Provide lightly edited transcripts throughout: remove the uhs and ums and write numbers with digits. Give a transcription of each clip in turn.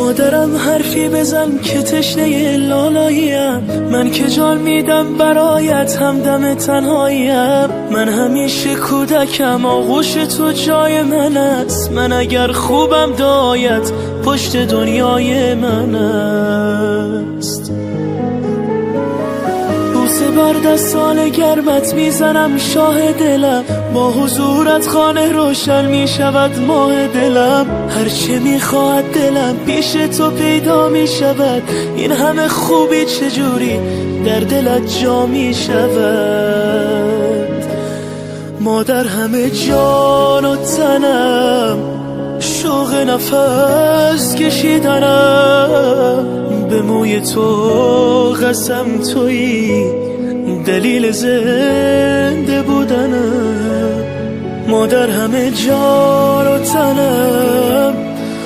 مادرم حرفی بزن که تشنه لالاییم، من که جان میدم برایت همدم تنهاییم. من همیشه کودکم، آغوش تو جای من است. من اگر خوبم دایت پشت دنیای من است. بوسه بر دستان گرمت میزنم شاه دلم، با حضورت خانه روشن میشود ماه دلم. هرچه میخواهد دلم پیش تو پیدا میشود، این همه خوبی چجوری در دلت جا میشود. مادر همه جان و تنم، شوق نفس کشیدنم، به موی تو قسم تویی دلیل زنده بودنم. مادر همه جان و تنم،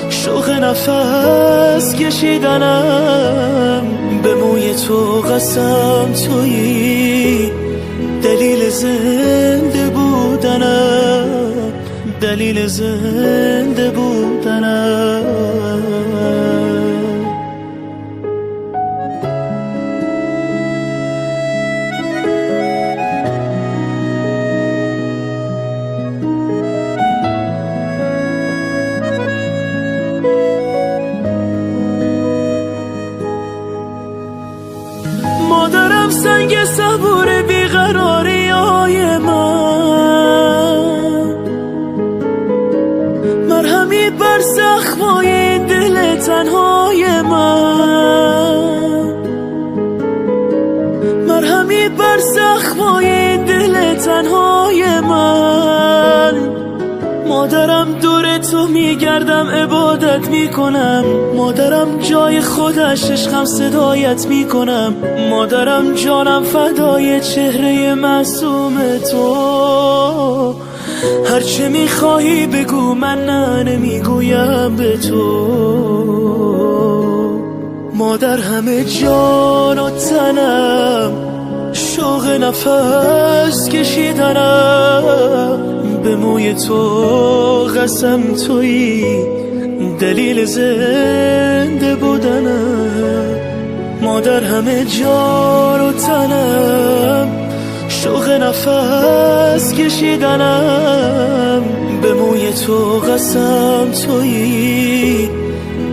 شوق نفس کشیدنم، به موی تو قسم تویی دلیل زنده بودنم، دلیل زنده بودنم. مادرم سنگ صبور بیقراری های من، مرهمی بر زخمای دل تنهای من، مرهمی بر زخمای دل تنهای من. مادرم دور تو میگردم عبادت میکنم، مادرم جای خودش عشقم صدایت میکنم. مادرم جانم فدای چهره معصوم تو، هرچه میخواهی بگو من نه نمیگویم به تو. مادر همه جان و تنم، شوق نفس کشیدنم، به موی تو قسم تویی دلیل زنده بودنم. مادر همه جان و تنم، شوق نفس کشیدنم، به موی تو قسم تویی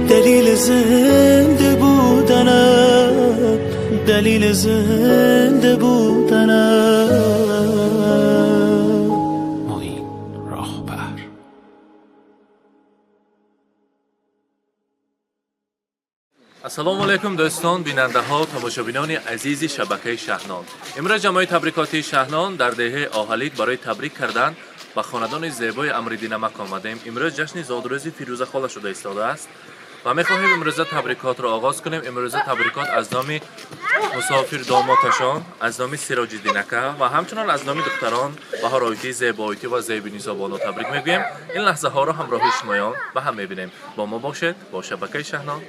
دلیل زنده بودنم، دلیل زنده بودنم. Ассалому алайкум дӯстон, бинандаҳо, тамошобинони азизи шабакаи Шаҳнон. Имрӯз ҷамоаи табрикотии Шаҳнон дар деҳаи Оҳалик барои табрик кардан ба хонадони зебои Амриддинамак омадем. Имрӯз ҷашни зодрӯзи Фирӯза хола шуда истодааст ва мехоҳем имрӯза табрикотро оғоз кунем. Имрӯза табрикот аз номи мусофир домоташон, аз номи Сироҷиддин ака ва ҳамчунон аз номи духтарон Баҳороитӣ, Зебоитӣ ва Зебинисо бону табрик мегӯем. Ин лаҳзаҳоро ҳамроҳи шумоён ба ҳам мебинем. Бо мо бошед, бо шабакаи Шаҳнон.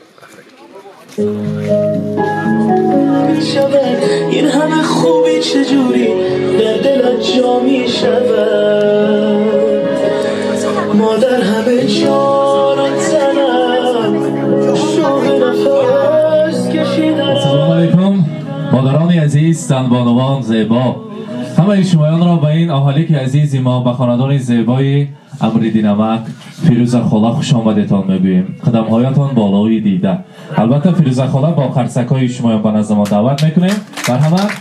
شود این همه خوبی چجوری در دلت جا می شود. مادر همه جان و تنم، شوق نفس کشیدنم. Ассалому алайкум модарони азиз, занбонувон зебо, ҳамаи шумоёнро ба ин оҳалики азизи мо, ба хонадони зебои Амриддинамак Фирӯза хола хуш омадетон мегӯем. Қадамҳоятон болои дида. Албатта Фирӯза хола бо қарсакҳои шумоён ба назди мо даъват мекунем. Марҳамат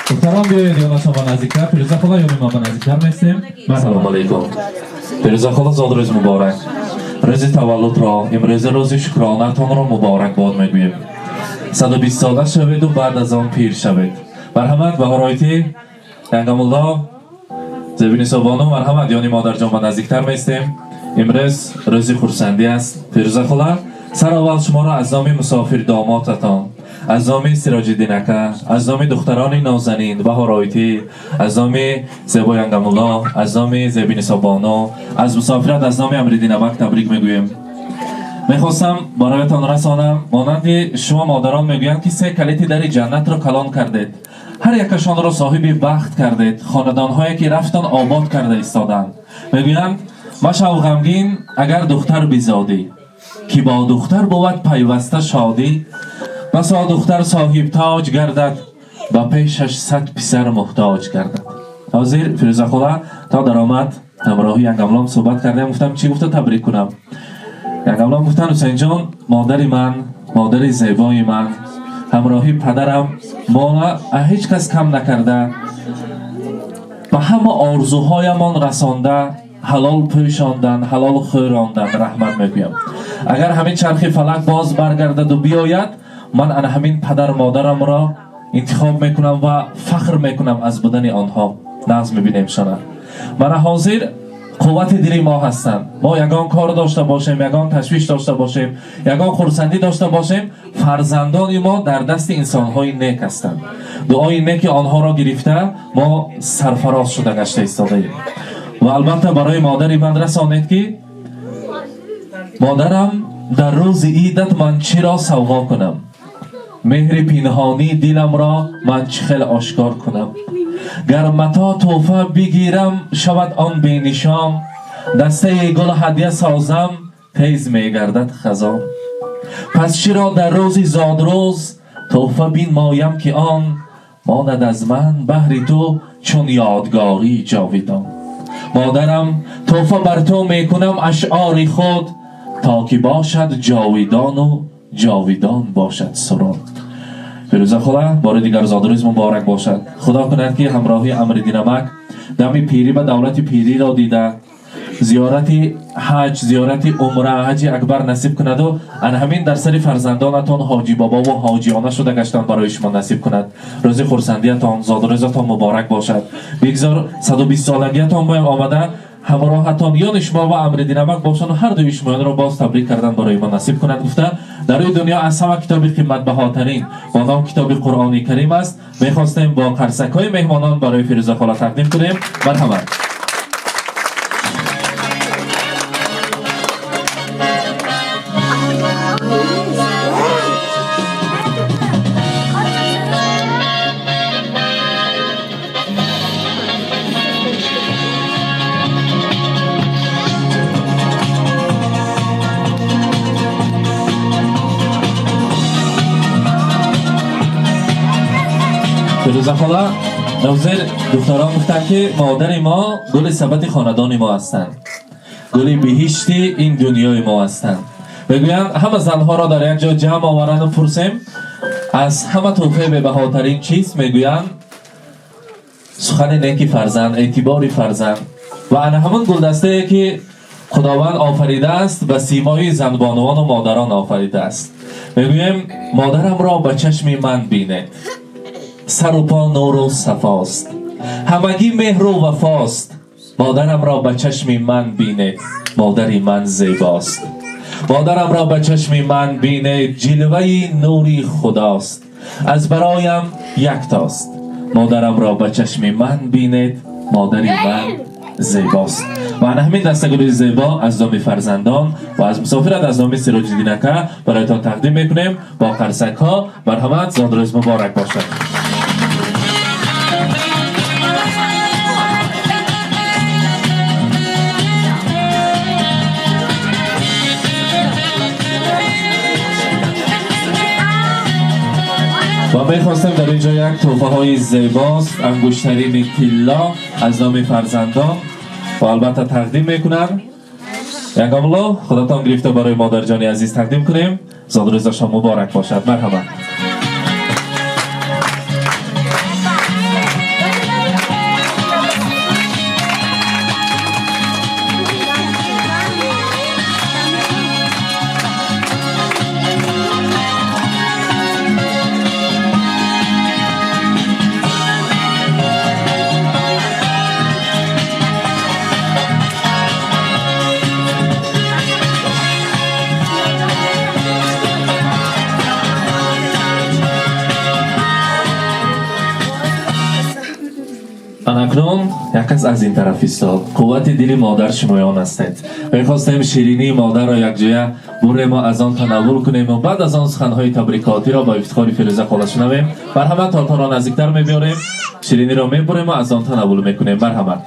духтарон, биёед ёнашон ба наздиктар. Фирӯза хола, ёни мо ба наздиктар местем. Ассалому алайкум Фирӯза хола, зодрӯз муборак. Рӯзи таваллудро, имрӯза рӯзи шукронатонро муборакбод мегӯем. 120 сола шаведу баъд аз он пир шавед. Марҳамат Баҳороитӣ, Янгамулло, Зебинисо бону, марҳамат ёни модарҷон ба наздиктар местем. Имрӯз рӯзи хурсандӣ аст. Фирӯза хола, сараввал шуморо аз номи мусофир домотатон, аз номи Сироҷиддин ака, аз номи духтарони нозанин Баҳороитӣ, аз номи Зебо Янгамулло, аз номи Зебинисо бону, аз мусофират, аз номи Амриддинабак табрик мегӯем. Мехостам бароятон расонам, монанди шумо модарон мегӯянд ки се калити дари ҷаннатро калон кардед, ҳар якашонро соҳиби бахт кардед, хонадонҳое ки рафтон обод карда истоданд. Мегӯянд машав ғамгин агар духтар бизодӣ, Ки бо духтар бувад пайваста шодӣ, басо духтар соҳиб тоҷ гардад, ба пешаш 100 писар муҳтоҷ гардад. Ҳозир Фирӯза хола то даромад ҳамроҳи Янгамлом суҳбат кардем, гуфтам чӣ гуфта табрик кунам. Янгамлом гуфтан Ҳусейнҷон, модари ман, модари зебои ман, ҳамроҳи падарам моро ҳеҷ кас кам накарда, ба ҳама орзуҳоямон расонда, ҳалол пӯшондан, ҳалол хӯрондан, раҳмат мегӯям. Агар ҳамин чархи фалак боз баргардаду биёяд, ман ана ҳамин падар модарамро интихоб мекунам ва фахр мекунам аз будани онҳо. Нағз мебинем шона. Мана ҳозир қуввати дили мо ҳастанд. Мо ягон кор дошта бошем, ягон ташвиш дошта бошем, ягон хурсандӣ дошта бошем, фарзандони мо дар дасти инсонҳои нек ҳастанд. Дуои неки онҳоро гирифта мо сарфароз шуда гашта истодаем. Ва албатта барои модари ман расонед, ки модарам дар рӯзи идат ман чиро савғо кунам, меҳри пинҳонии диламро ман чӣ хел ошкор кунам. Гар мато тӯҳфа бигирам, шавад он бенишон, дастаи гул ҳадя созам, тез мегардад хазон. Пас чиро дар рӯзи зодрӯз тӯҳфа бинмоям, ки он монад аз ман баҳри ту чун ёдгории ҷовидон. Модарам тӯҳфа бар ту мекунам ашъори худ, то ки бошад ҷовидону ҷовидон бошад суруд. Фирӯза хола, бори дигар зодрӯз муборак бошад. Худо кунад, ки ҳамроҳи Амриддинамак дами пирӣ ба давлати пириро дида, зиёрати ҳаҷ, зиёрати умра, ҳаҷи акбар насиб кунаду ана ҳамин дар сари фарзандонатон ҳоҷи бобову ҳоҷиёна шуда гаштан барои шумо насиб кунад. Рӯзи хурсандиятон, зодрӯзатон муборак бошад. Бигзор 120 солагиятон боям омада ҳамроҳатон ёни шумо ва Амриддинамак бошанд, ҳар дуи шумоёнро боз табрик кардан барои мо насиб кунад. Гуфта дар рӯи дунё аз ҳама китоби қиматбаҳотарин бо ном китоби Қуръони Карим аст. Мехостем бо қарсакҳои меҳмонон барои Фирӯза хола тақдим кунем. Марҳамат. Фирӯза хола, навзир духтарон гуфтанд, ки модари мо гули сабати хонадони мо ҳастанд, гули биҳишти ин дунёи мо ҳастанд. Мегӯянд ҳама занҳоро дар як ҷо ҷамъ оваранду пурсем, аз ҳама тӯҳфаи бебаҳотарин чиз, мегӯянд сухани неки фарзанд, эътибори фарзанд. Ва ана ҳамон гулдастае, ки Худованд офаридааст, ба симои занбонувону модарон офаридааст. Мегӯем модарамро ба чашми ман бинед, сару по нуру сафост, ҳамагӣ меҳру вафост. Модарамро ба чашми ман бинед, модари ман зебост. Модарамро ба чашми ман бинед, ҷилваи нури худост, аз бароям яктост. Модарамро ба чашми ман бинед, модари ман зебост. Ва ана ҳамин дастагули зебо аз номи фарзандон ва аз мусофират аз номи Сироҷиддин ака бароятон тақдим мекунем бо қарсакҳо. Марҳамат, зодрӯз муборак бошад. Ва мехостем дар ин ҷо як тӯҳфаҳои зебост, ангуштарини тилло аз номи фарзандон ва албатта тақдим мекунанд. Ягамло худатон гирифта барои модарҷони азиз тақдим кунем. Зодрӯзашон муборак бошад. Марҳамат. Акнун як кас аз ин тараф истод. Қуввати дили модар шумоён ҳастед. Мехостем ширинии модарро якҷоя бурем ва аз он танаввул кунем ва баъд аз он суханҳои табрикотиро ба ифтихори Фирӯза хола шунавем. Марҳамат, тортонро наздиктар мебиёрем, шириниро мебурем ва аз он танаввул мекунем. Марҳамат.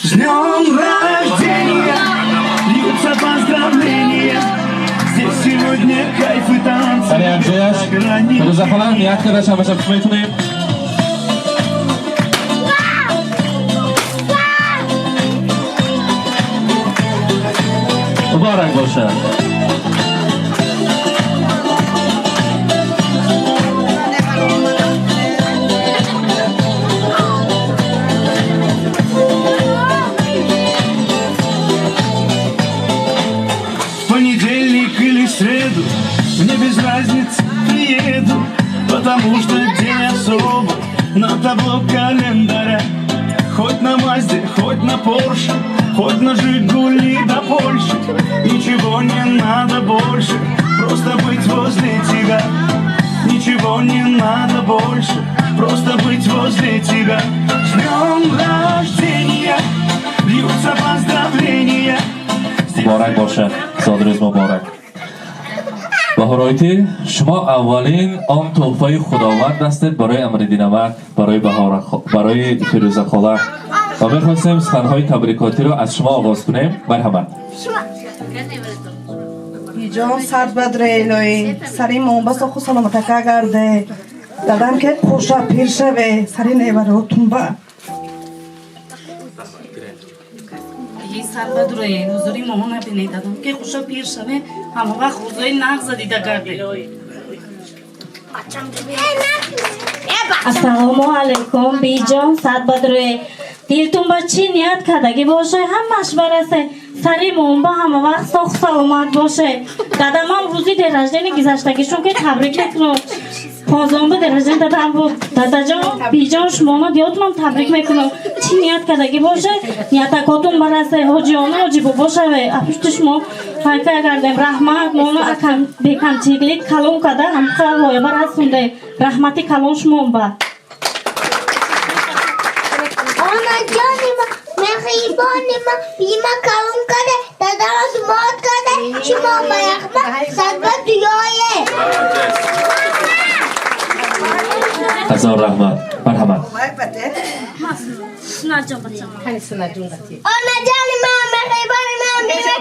С днем рождения! Льются поздравления! Здесь сегодня кайф и танцы. Али якҷояш Фирӯза хола ният карда шабаша пуш метунем. Муборак бошад. В понедельник или среду, мне без разницы, приеду, потому что день особый на табло календаря. Хоть на Мазде, хоть на Порше, хоть на Жигули до Польши, ничего не надо больше, просто быть возле тебя. Ничего не надо больше, просто быть возле тебя. С днем рождения! Льются поздравления! Муборак бошад, зодрӯз муборак. Баҳоройтӣ, шумо аввалин он тӯҳфаи худованд ҳастед барои Амриддинамак, барои Баҳора, барои Фирӯза хола. Ва мехостем суханҳои табрикотиро аз шумо оғоз кунем. Марҳамат. Ҷон сад бадре илоҳӣ, сари момба соху саломатака гарде. Дадам ке қуша пир шаве, сари неваротунба. Сар бадре, ҳузури момо набине, дадам ке қуша пир шаве, ҳама вақт рӯзои нағза дида гарде. Ассалому алайкум, биҷон, сад бадре. Дилтун ба чӣ ният кардагӣ боше, ҳамаш барасе. Сари момба ҳама вақт соху саломат боше. Дадамам рӯзи день рождения гузаштагишон ки табрик мекунам. Понздаҳум день рождения дадам буд. Дадаҷон, биҷон, шумоно диётунам табрик мекунам. Чӣ ният кардагӣ боше, ниятакотун барасе. Ҳоҷиёна ҳоҷи бобо шаве. Апушти шумо ҳайка кардем. Раҳмат, моно акам бекамчиглик калон карда, ҳамқа воя барасунде. Раҳмати калон шумон ба. Онаҷони ма, меҳрибони ма, бима калон карда, дадама думод карда, шумо ба яхма садба дуёе. Ҳазор раҳмат. Марҳамат. Онаҷони ма, меҳрибони ма, бима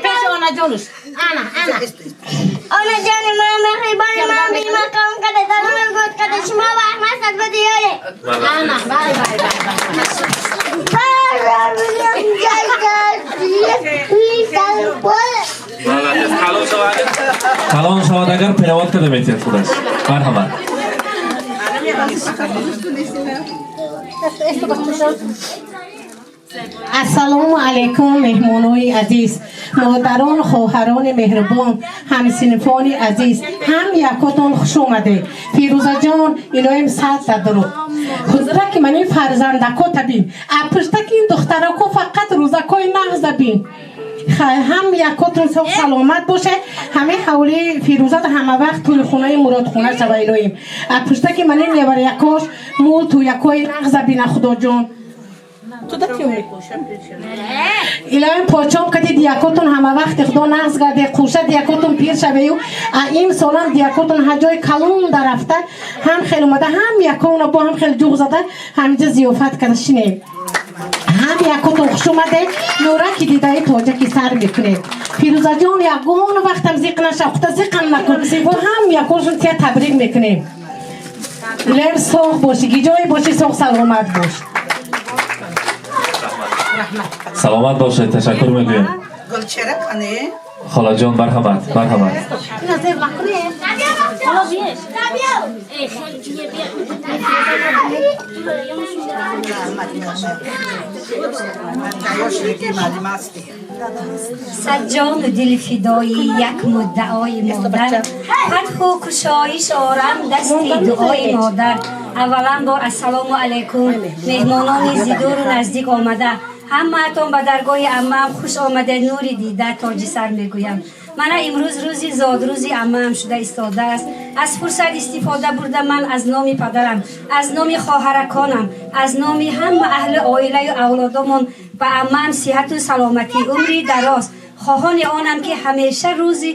Онаҷони ма, меҳрибони ма, бима калон карда, дадама думод карда, шумо ба яхма садба дуёе. Калон шавад агар перевод карда метиҳад худаш. Марҳамат. Ассалому алайкум, меҳмонои азиз, модарон, хоҳарони меҳрубон, ҳамсинфони азиз, ҳам якотон хуш омадед. Фирӯзаҷон, илоҳим сад дуруд. Ҳузура ки ман ин фарзандако табин, апуштаки ин духтарако фақат рӯзакои нағза бин. Ҳам якотон соғ саломат боше, ҳамин ҳавлии Фирӯза ҳама вақт тӯи хонаи муродхона шава илоҳим. Апуштаки ман ин неварякош мул тӯякои нағза бина худоҷон. Илоҳим почом кати диякотон ҳама вақти худо нағз гарде, қуша диякотон пир шавею, а им солам диякотон ҳаҷои калон дарафта, ҳам хел омада, ҳам якона бо ҳам хел ҷуғ зада, ҳаминҷа зиёфат карда шинем. Ҳам якотон хуш омаде, нураки дидаи тоҷаки сар мекунед. Фирӯзаҷон, ягон вақтам зиқ наша, хута зиқам накун, ҳам яконшон тия табрик мекунем. Илоҳим соғ бошӣ, гиҷое бошӣ, соғ саломат бош. Саломат бошед, ташаккур мегӯем. Гулчера қане? Холаҷон, марҳамат, марҳамат. Саджону дили фидои як муддаои модар, фатҳу кушоиш орам дасти дуои модар. Аввалан бор ассалому алайкум, меҳмонони зидуру наздик омада, ҳамаатон ба даргоҳи аммаам хуш омадед, нури дида тоҷи сар мегӯям. Мана имрӯз рӯзи зодрӯзи аммаам шуда истодааст. Аз фурсат истифода бурда ман аз номи падарам, аз номи хоҳараконам, аз номи ҳама аҳли оилаю авлодомон ба аммаам сиҳату саломатӣ, умри дароз хоҳони онам, ки ҳамеша рӯзи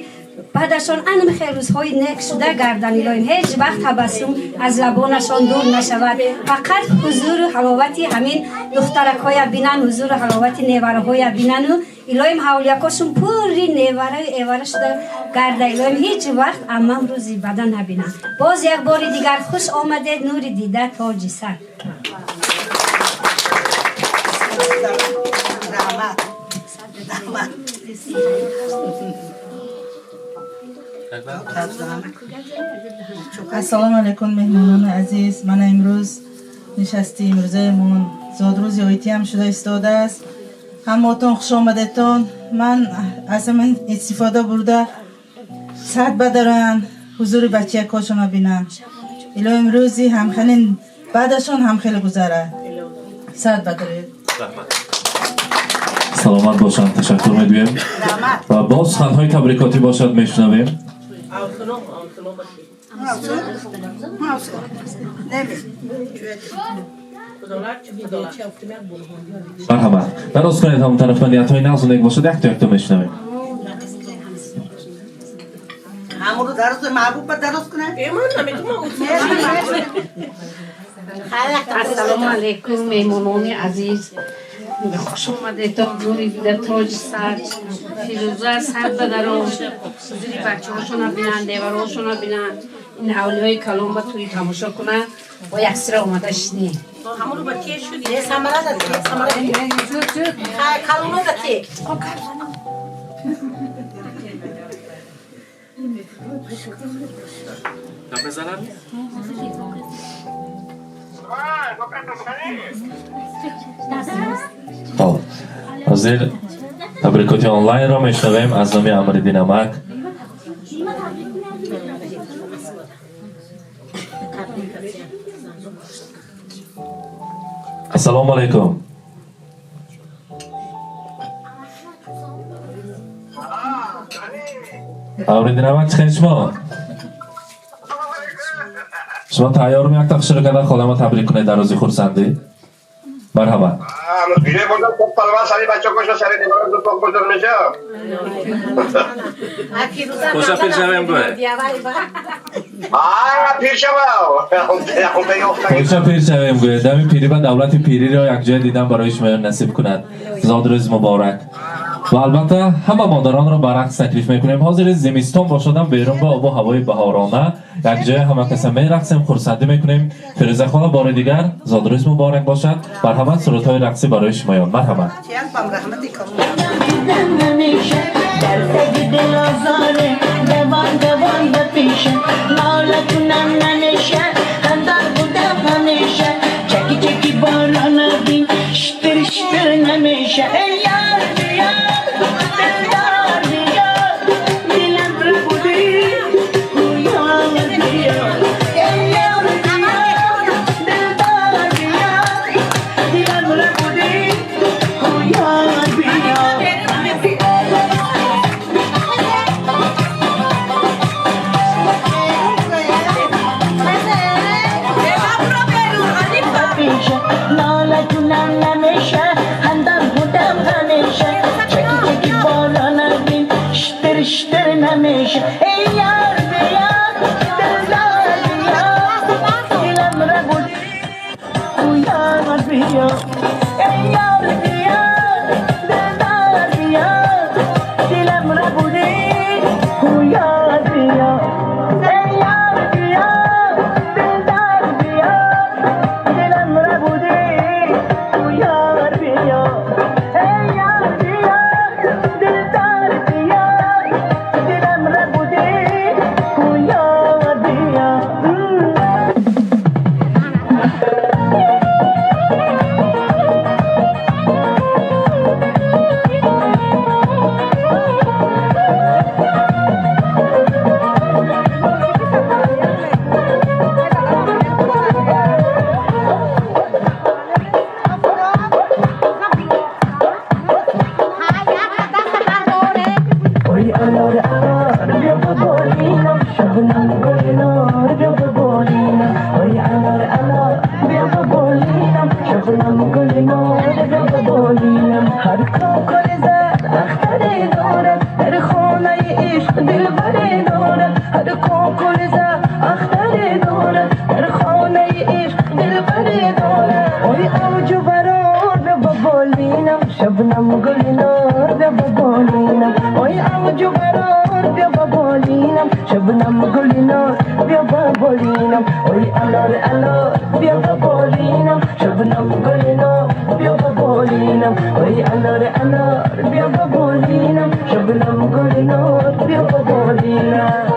Баъдашон анам хел рӯзҳои нек шуда гардан илоҳим. Ҳеҷ вақт табассум аз лабонашон дур нашавад. Фақат ҳузуру ҳаловати ҳамин духтаракҳоя бинан, ҳузуру ҳаловати невараҳоя бинану илоҳим ҳавлиякошон пурри невараю эвара шуда гарда илоҳим. Ҳеҷ вақт аммам рӯзи бада набинанд. Боз як бори дигар хуш омадед, нури дида тоҷи сар. Ассалому алайкум меҳмонони азиз. Ман имрӯз нишасти имрӯзаамон зодрӯзи оитиам шуда истодааст. Ҳамаатон хуш омадетон. Ман аз ҳамин истифода бурда сад бадаран ҳузури бачаякошона бинам. Илоҳим рӯзи ҳамхелин баъдашон ҳамхеле гузарад. Сад бадаред. Саломат бошанд, ташаккур мегӯем. Ва боз суханҳои табрикотӣ бошад мешунавем. Марҳамат, дароз кунед ҳамон тараф, ниятҳои нағзу нек бошад, якто якто мешунавем. Ассалому алайкум меҳмонони азиз. Хуш омадетон, нури дида тоҷи сар. Фирӯза сар бадаро, ҳузури бачаҳошона бинанд, девароҳошона бинанд, ин ҳавлиҳои калон ба тӯи тамошо кунанд. Бо як сира омада шидем. Хоб, ҳозир табрикоти онлайнро мешунавем аз номи Амриддин Амак. Ассалому алайкум. Амриддин Амак, чӣ хел шумо? Шумо тайёрми якта хушро карда холама табрик кунед дар рӯзи хурсандӣ? Марҳамат. Хуша пир шавем гӯе. Дами пирӣ ба давлати пириро якҷоя дидан барои шумоён насиб кунад. Зодрӯз муборак. Ва албатта ҳама модаронро ба рақс таклиф мекунем. Ҳозири зимистон бошадам берун ба обу ҳавои баҳорона якҷоя ҳама каса мерақсем, хурсандӣ мекунем. Фирӯза хола, бори дигар зодрӯз муборак бошад. Марҳамат, сурудҳои рақсӣ барои шумоён. Марҳамат. هر کاکل زد اختری دارد در خانه عشق دلبر. Ой авҷу барор бیا ба болинам, шабнам гули нор бیا ба болинам. Ой авҷу барор бیا ба болинам, шабнам гули нор бیا ба болинам. Ой анор анор бیا ба болинам, шабнам гули нор бیا ба болинам. Ой анор анор бیا ба болинам, шабнам гули нор бیا ба болинам.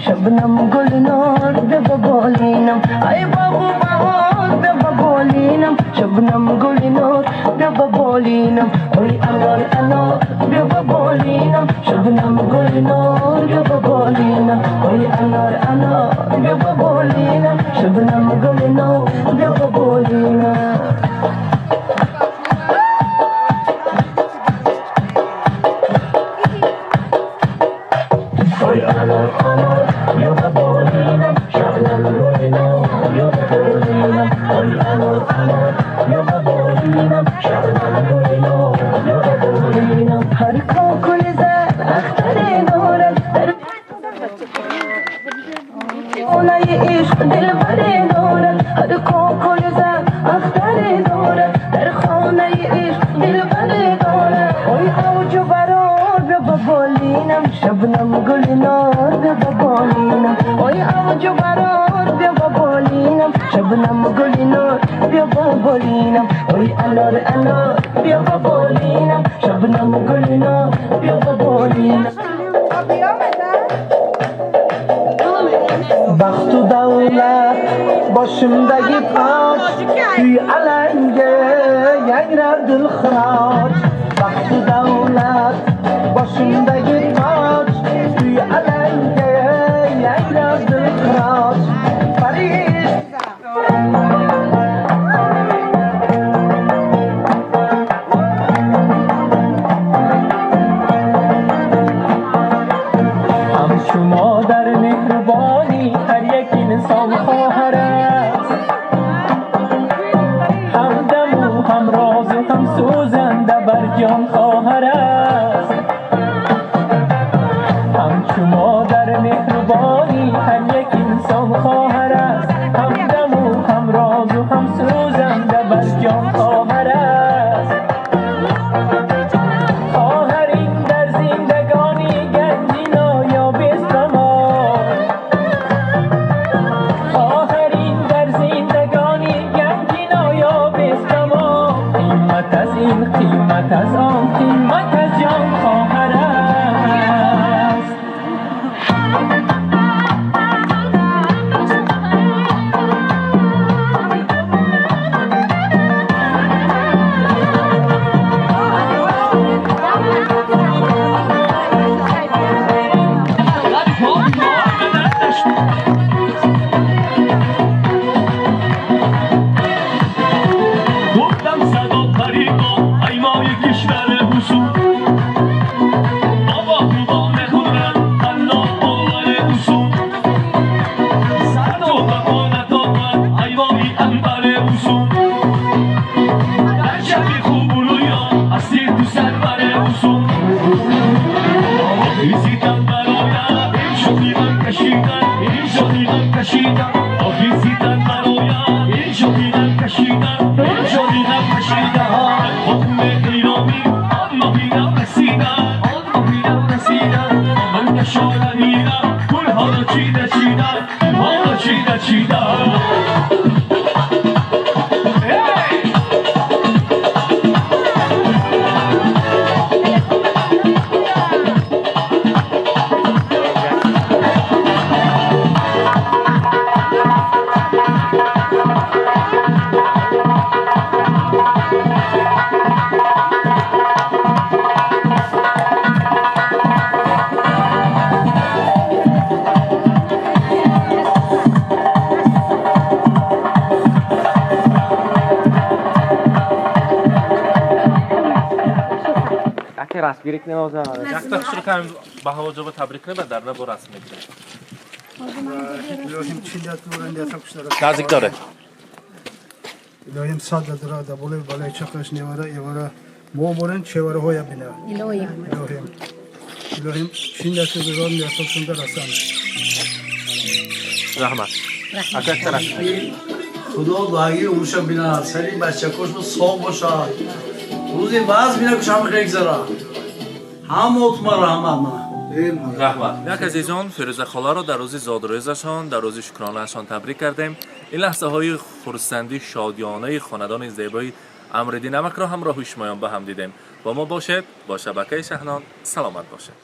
شبنم گل نور بیا به بالینم، ای باغ و بهار بیا به بالینم، شبنم گل نور بیا به بالینم. ای انار انار بیا به بالینم، شبنم گل نور بیا به بالینم. ای انار انار بیا به بالینم، شبنم گل نور بیا به بالینم. شبنم گل نور بیا به بالینم، ای اوج و برار بیا به بالینم، شبنم گل نور بیا به بالینم. ای انار انار بیا به بالینم، شبنم گل نور بیا به بالینم. Baxtu davlat boshimdagi toj, kuy alanga yangrar dilxiroj. Baxtu davlat boshimdagi toj, kuy alanga yangrar dilxiroj. Parij. Ҳамчу модар меҳрубонӣ ҳар як инсон хоҳар аст, ҳамдаму ҳамрозу ҳамсӯзанда бар ҷон хоҳар аст. Ҳамчу модар меҳрубонӣ ҳар як инсон хоҳар аст, ҳамдаму ҳамрозу ҳамсӯзанда бар ҷон хоҳар аст. Хоҳар ин дар зиндагонӣ ганҷи ноёбест ба мо, хоҳар ин дар зиндагонӣ ганҷи ноёбест ба мо. Қимат аз ин, қимат аз он, қимат аз ҷон хоҳар аст. گفتم صدا طریقا ایمای کشور حضور. Расмгирӣ кунем ҳозир. Якта хушро кам ба ҳаво ҷоба табрик кунем, дар на бо расм мегирем. Илоҳим чилят нурандиятам кушнара. Наздик доре. Илоҳим сад дара да болои балаи чақаш невара эвара мо борен чевараҳоя бина. Илоҳим. Илоҳим. Илоҳим чилят нурандиятам шунда расан. Раҳмат. Ака тараф. Худо дуои умрша бинад, сари бачакошмо соғ бошад. Рӯзи баъз бина кушам хегзара. Ҳамотма раҳмат мана. Раҳмат. Як азизон, Фирӯза холаро дар рӯзи зодрӯзашон, дар рӯзи шукронаашон табрик кардем. Ин лаҳзаҳои хурсандӣ, шодиёнаи хонадони зебои Амриддин Намакро ҳамроҳи шумоён ба ҳам дидем. Бо мо бошед, бо шабакаи Шаҳнон, саломат бошед.